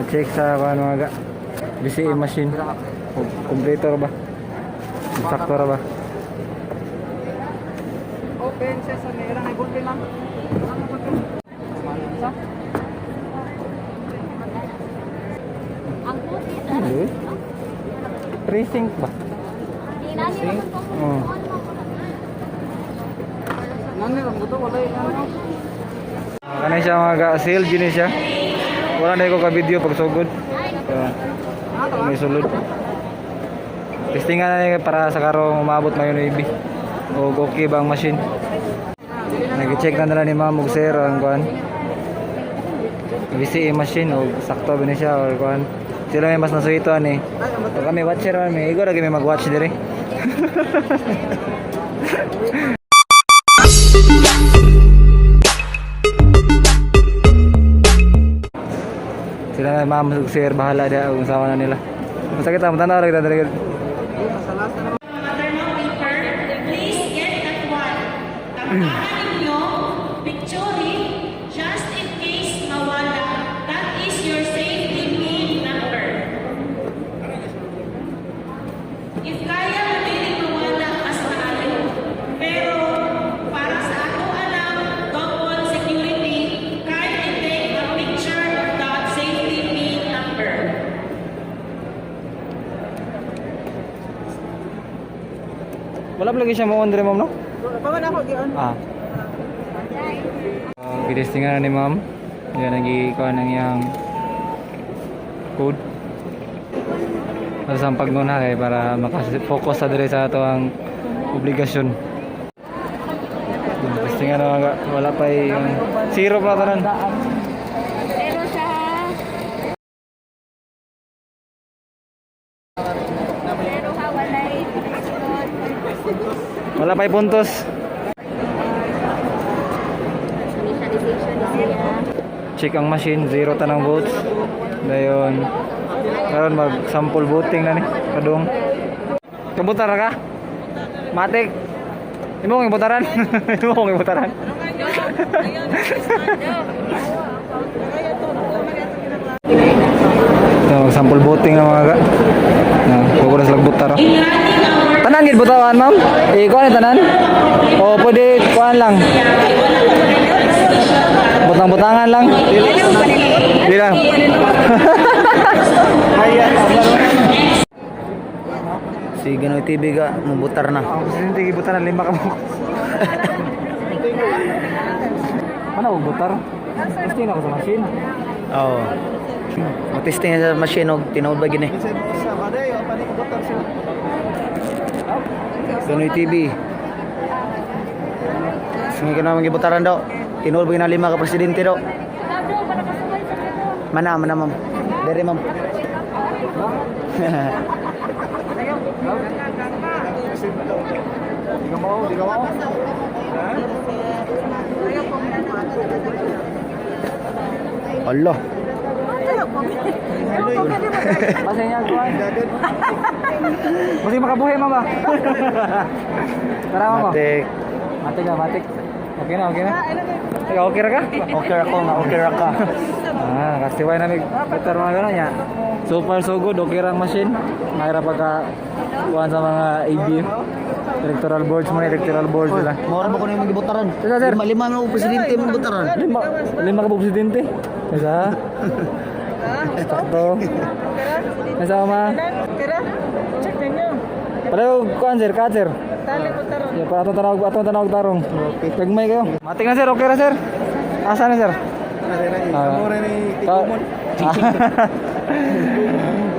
Check sa kuan mga ga. BCA machine. O, computer ba? Sakto ra ba? Open sesame, ilang ay gulpi, ma'am? Sa? Hindi. Precinct ba? Oh. Nani lang buto, wala yung ano. Kanay siya mga ga, sale gini siya. Wala na ko ka video pag sugod. So, may sulod. Testingan na niya para sa karong umabot mayo 9. O okay ba ang machine? Nag-check na nila ni ma'am ug sir ang kuan. VCA machine o sakto ba ni siya or kuan. Sila may mas nasuhituan eh. So, kami watcher man may igo ra kami mag-watch dire. Sila na ma'am ug sir bahala dia kung sama na nila. Masakit ang tanaw ra kita dire. Maternal paper, please get that one. Tampahan ninyo, picture it, just in case mawala. That is your safety pin number. If kaya mo dili mawala, mas maayo. Pero para sa ato alam, double security, kindly take a picture of that safety pin number. Wala pa lagi siya mo on dire ma'am no? Paman ako, gion. Ah. Gidestingan na ni ma'am. Yan ang gikuha ng iyang code. Para sa pagnuna kay para maka-focus sa dire sa ato ang obligasyon. Testingan na mga wala pa yung zero pa tanan. Pero sa Pero ha, walay. Wala pa puntos. Initialization na siya. Check ang machine, zero tanang votes. Dayon karon mag sample voting na ni kadung. Kabutar ka? Matik. Imo kong ibutaran. Imo kong ibutaran. Ito, mag sample voting na mga ka. Na, kuko na sila butar. In running our Tanan gid butawan, ma'am. Eh, kuan ni tanan. O pwede kuan lang. Butang-butangan lang. Di lang. Si Ganoy TV ga, mubutar na. Ang presidente gibutan na lima ka mo. Ano og butar? Testing ako sa machine. Oo. Mo-testing sa machine og tinuod ba gini. Ganoy TV. Sige ka naman gibutaran daw. Tinuod ba gina lima ka presidente daw. Mana mana ma'am. Dere ma'am. Di ka mo, di ka mo. Allah. Pasensya ko. Masih makabuhi mama. Tara mama. Matik. Matik ka, matik. Okay na, okay na. Ikaw, okay ra ka? Okay ra ko nga, okay ra ka. Ah, kasi why na may butar mga gano'n niya. So far so good, okay ra ang machine. Mahirap pagka kuhan sa mga ABM. Electoral boards, mga electoral boards nila. Mora ba ko na yung gibutaran? Sir, sir. Lima, lima na presidente mong butaran. Lima, lima ka po presidente. Isa. Sakto. Isa ma. Check ninyo. Pareho kuan sir, ka sir. Tali ko taron. Yeah, para atong tanawag tarong. Gagmay kayo. Matik na sir, okay ra sir. Asa na sir? Ah.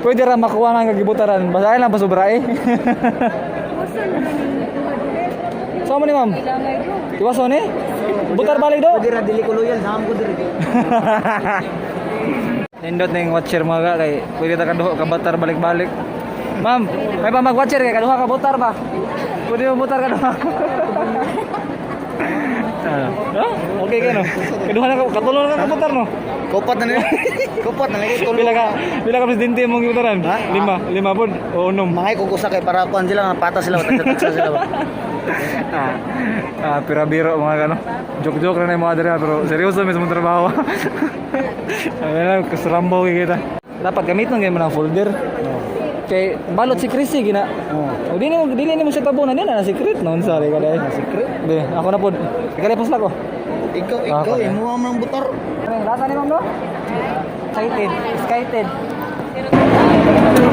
Pwede ra makuha nga kagibutaran. Basta ay lang pasubra eh. So mo ni ma'am? Iwason eh? Butar balik do. Pwede ra dili ko loyal, saan ko diri. Nindot na yung watcher mga ka kay pwede ta kaduha ka batar balik-balik. Ma'am, may pa mag-watcher kay kaduha ka butar ba? Pwede mo butar kaduha. Ah, no? Okay ka no? Kaduha na ka, katulong na ka butar no? Kupat na nila. Kupat na lagi tulo. Pila ka presidente mong gibutaran? Ha? Lima, lima pod o unom. Mga kung usa kay para kuan sila nga patas sila, tagsa sila ba. Ah, pero biro mga kano. Joke-joke na yung mga diri, pero seryoso mismo trabaho. Ay lang, kasarambaw kita. Dapat gamiton gyud mo ng folder. Kay balot si Chrissy gina. Oh. Dili nimo siya tabunan nila na secret noon, sorry ka dai. Secret. Di, ako na pod. Ikalipos lang ko. Ikaw, Ah, ikaw, kaya. imuha mo ng butar. Lasa ni ma'am no? Excited, excited.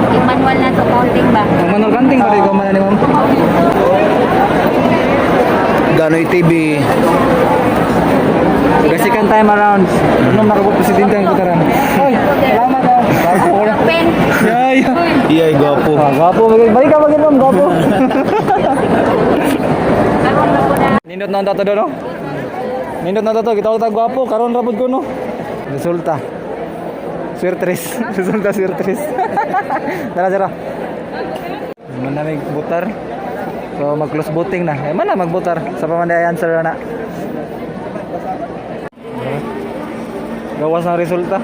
Yung manual na to, counting ba? Ang manual counting pa rin ko man ni ma'am. Ganoy TV. The second time around, ano nakabot presidente ang butaran. Ay, salamat ah. Gwapo ko na. Pen. Yay. Iyay, gwapo. Ah, gwapo. Balik ka magin ma'am, gwapo. Karon na po na. Nindot na ang tato doon, no? Nindot na tato, kita ko gwapo, karon rapod ko, no? Resulta. Swertres. Resulta swertres. Tara, tara. Man na may butar. So mag-close voting na. Eh man na magbutar sa pamanday answer na. Gawas ng resulta.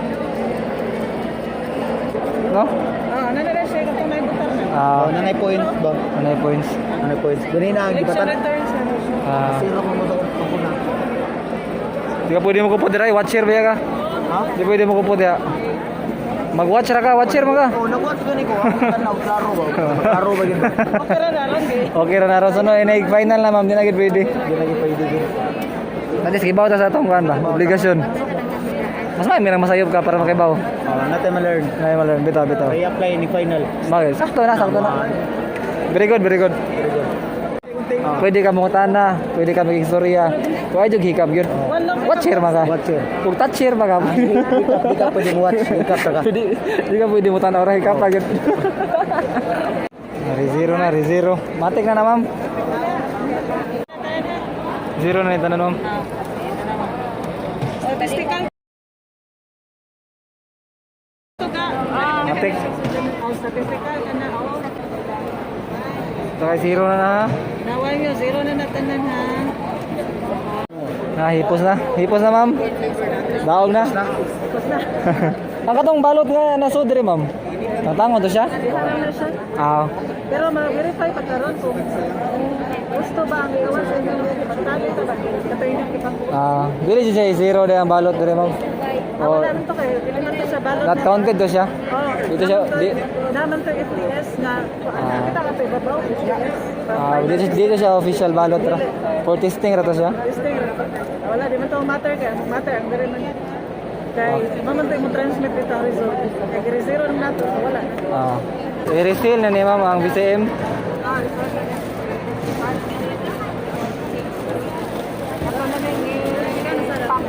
No? Ah, ano na lang siya kung may butar na. Ah, Oh, nanay point ba? ano yung points? Nanay points. Ganun na ang Election gibatan. returns na na siya. Ah, Zero mo mo ko na. di ka pwede mo kupo dira, watcher ba ka? Ha? Di pwede mo kupo diha. Mag-watch ra ka, watcher mo ka. Oh, nag-watch gani ko. Ang tanaw klaro ba? Klaro ba gid? Okay ra na lang eh. Okay ra na ron. So, no, inay final na ma'am, di na gid pwede. Di lagi pwede gid. At least kibaw ta sa atong kuan ba? Obligasyon. Mas may mirang masayop ka para makibaw. Oh, natin ma-learn. Ngay ma-learn bitaw bitaw. Re-apply ni final. Bagay, sakto na, sakto na. Very good, very good. Pwede ka mangutana, pwede ka mag-istorya. Kuha jud hikap yun. Watcher man ka. Watcher. Kung toucher man ka. Di ka pwede mo watch. Hikap ka. Di, di ka pwede mo tanaw ra hikap ra gyud. Re-zero na, re-zero. Matik na na, ma'am. Zero na yung tanan, ma'am. Statistical. To ka. Matik. Oh, statistical ka na. Oh. Saka zero na na. Ha? Naway nyo, zero na natanan ha. Na, hipos na. Hipos na, ma'am. Daog na. Ang katong balot nga nasa diri, ma'am. Natango to siya? Ano na siya? Ah, Pero ma-verify pa karon kung gusto ba ang gawas sa inyo magtali ta ba katoy nang ipang ah, dili siya zero din ang balot diri, ma'am. Ah, Oh, wala man to kayo dili man to sa balot not na. counted to siya. Oh, Dito siya, naman to FTS na Ah. kita ka to ibabaw FTS. Ah, dito siya official balot ra. For testing ra to siya. Testing ra to. Wala di man to matter kay ang matter ang diri man kay maman to mo transmit dito ang result kay giri zero na nato so wala. Ah. I-reseal na ni ma'am ang BCM. Ah, result na niya. Ako na nang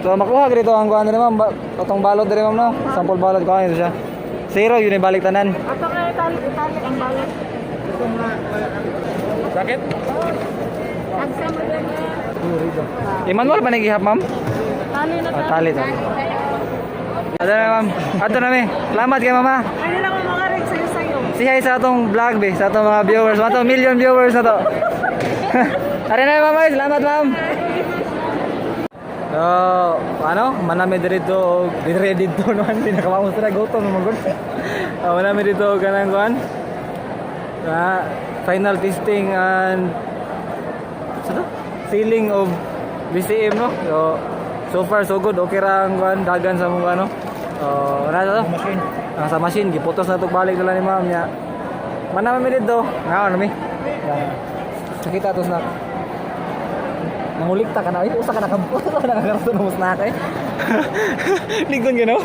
So makuha dito ang kuan diri ma'am, atong balot diri ma'am no. Sample balot kuha ito siya. Zero yun ibalik tanan. Ato nga itali itali ang balot. Sakit? Emmanuel ba nagihap ma'am? Tali na Ah, tali tali. Ato na ma'am. Ato na mi. Salamat kay mama. Ay lang ang mga rin sa'yo sa'yo. Si hi sa atong vlog be, sa atong mga viewers, mga atong million viewers na to. Ari na mama, salamat ma'am. So, ano, manami dito og dire dito no, pinakamaos ra gutom naman gud. Ah, manami dito og kanang kuan. Ah, final testing and sa to? Sealing of BCM no. So, so far so good. Okay ra ang kuan dagan sa mong ano. Oh, ano to? Machine. Ang sa machine giputos na tog balik nila ni ma'am niya. Manami mi dito. Nga ano mi? Nakita to snack. Nangulikta ka na. Ay, usa ka na ka. Usa ka na karato ng snack eh. Ligon ka no?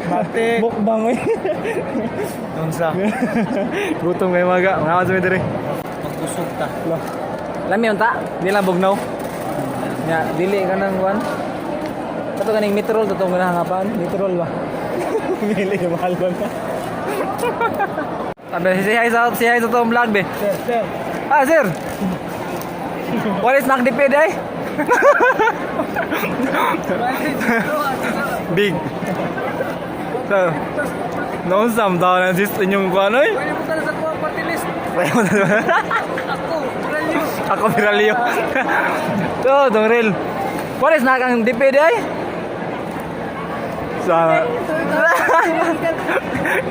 Matik. Mukbang eh. Unsa? Gutom kayo maga. Mga sa mi diri. Magbusog ta. Lami unta, di lang bugnaw. Nya, dili ka nang kuan. Kato kaning meat roll to tong ganahangapan, meat roll ba? Dili ka mahal ba? Sabi, si hi sa tong vlog be. Sir, sir. Ah, sir. What is nakdipid eh? Big. So, noon sam daw na sis inyong kuan oy. Pwede mo tala sa kuha party list. Pwede mo tala. Ako, Bralio. Ako piralyo. So, dong real. What is nakang dipid ay? Sa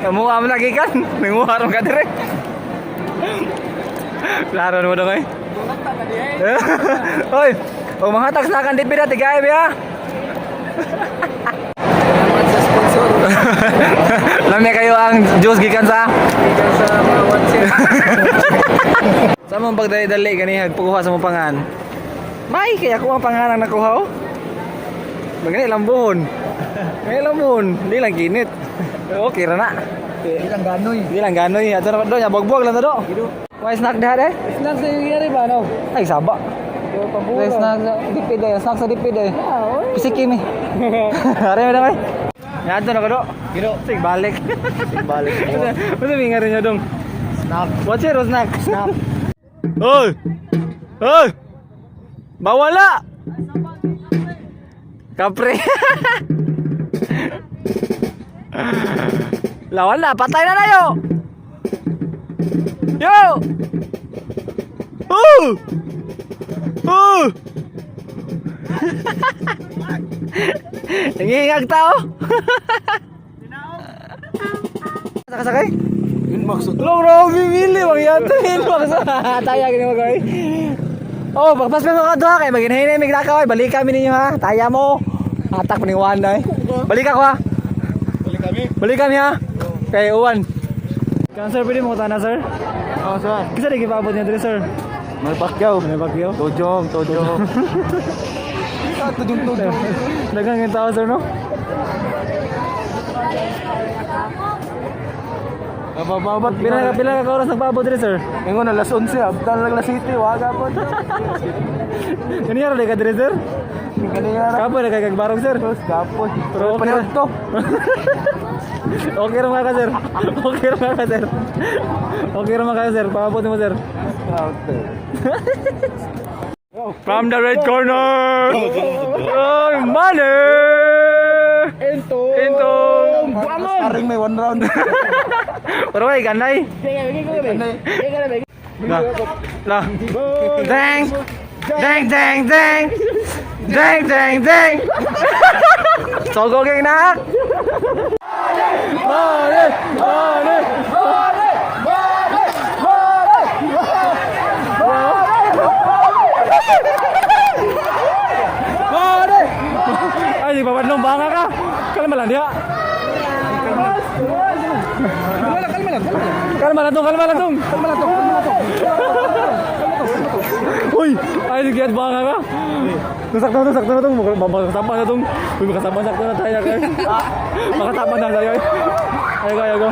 Kamu am lagi kan, nanguha ron ka dire. Klaro mo dong eh. Oy, o mga tax na kan DP na tigay ba? Sa sponsor. Lami kayo ang juice gikan sa Gikan sa mga 1 Sa mong pagdali-dali gani pagkuha sa mong pangan. May kaya ko ang pangan ang nakuha oh. Magani lambuhon. Magani lambuhon, di lang kinit. Okay ra na. Di lang ganoy. Di lang ganoy. Ato na do, buwag-buwag lang na do. Why snack diha eh? Snack sa yung ba no? Ay saba. Why snack sa DP day, snack sa DP day. Pisiki mi. Are mo dai. Ngadto na ko do. Gino. Sig balik. Balik mo. Basta minga rin niya dong. Snack. What's your snack? Snack. Hoy! Hoy! Bawala! Kapre! Lawan na, patay na tayo! Yo! Oh! Oh! Nangihingag tao! Sakasakay? Inbox. Lo, grabe, bili. Magyata, inbox. Taya, gini mo, guys. Oh, pagpas pa mga doha kay maginhinay mig nakaw ay balik kami ninyo ha. Taya mo. Atak ni Juan ay. Balik ako ha. Balik kami. Balik kami ha. Kay Uwan. Kan sir, pwede mo tana sir? Oh, sir. Kisa di gipaabot niya diri sir. May Pacquiao. Ano ba kayo? Tojong, tojong. Tojong, tojong. Daghang yung tao sir no? Mabababat. Pila pila ka oras nagpaabot diri sir? Ingon alas 11, abdan lang la city, waga po. Kaniya ra ka diri sir? Kaniya ra. Kapoy na kay kagbarog sir. Kapoy. Pero okay ra. Paniod to. Okay ra mga ka sir. Okay ra mga ka sir. Okay ra mga ka sir. Paabot mo sir. From the red corner, oh, Mane! Ento. Ento! Sparring may one round. Pero ay, ganay. Na. Na. Dang! Dang, dang, dang! Dang, dang, dang! Sogo gang na! Mane! Mane! Mane! Mane! Mane! Ay, di papadlong banga ka! Kalma lang diha! Kalma lang, kalma lang. Kalma lang tong, kalma lang tong! Kalma lang to, kalma lang to. Uy! Ay, di kaya banga ka! Sakto na, sakto na tong. Makasama na tong. Uy, makasama sakto na tayo. Makasama na tayo. Ayaw ko, ayaw ko.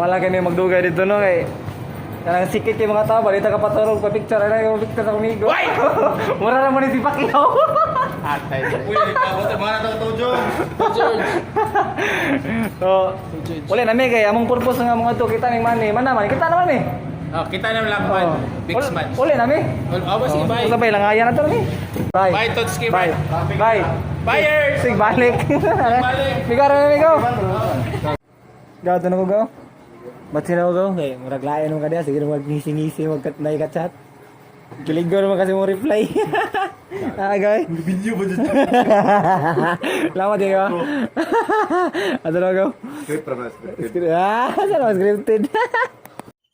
Wala kami magdugay dito no kay kanang sikit kay mga tao balita ka paturog pa picture ay ka picture sa kumigo. Mura ra mo ni si Pacquiao. So, wala na mi kay among purpose nga mga to kita ning money. Man naman kita naman eh. Oh, kita na lang man. Big match. Wala na mi. Oh, basta bye. Sabay lang ayan na to mi. Bye. Bye, Totski. Bye. Bye. Buyers! Sig balik. Balik. Migo ra migo. Gato na ko go. Ba't sila ko go? Kay murag lain mo ka diha sige mag ngisi-ngisi mag kat ka chat. Kilig ko naman kasi mo reply. Ah, gay. Video ba dito? Lama di ka. Ato na go. Script ra script. Ah, sana scripted.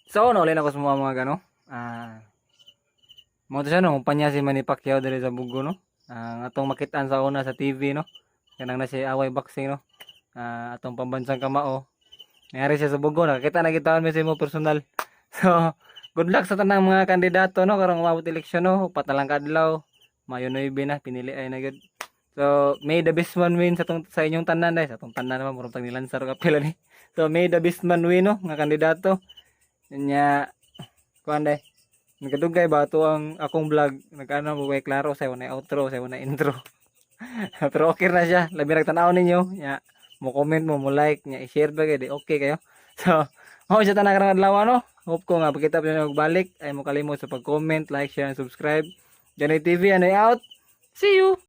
So, naulin ako sa mga mga gano. Ah. Mo to siya no, kumpanya si Manny Pacquiao diri sa Bugo no. Ang atong makitaan sa una sa TV no. Kanang na si Away Boxing no. Ah, atong pambansang kamao. Nangyari siya sa Bugo, nakita na kita mi sa imo personal. So, good luck sa tanang mga kandidato no karong umabot eleksyon no. Upat na lang kadlaw. Mayo 9 na pinili ay na gyud. So, may the best man win sa tong, sa inyong tanan dai, sa tong tanan naman murag tag nilansar ka pila ni. So, may the best man win no nga kandidato. Nya Kuan day. Nagkadugay ba to ang akong vlog, nagkaano mo kay klaro sa na outro, sa na intro. Pero okay na siya. Labi nagtanaw ninyo. Nya, mo comment mo, mo like, nya i-share ba kay di okay kayo. So, mao siya tanan karong adlaw, no. Hope ko nga pagkita pa nyo magbalik ay mo kalimot sa pag-comment, like, share, and subscribe. Janoy TV, ano out. See you.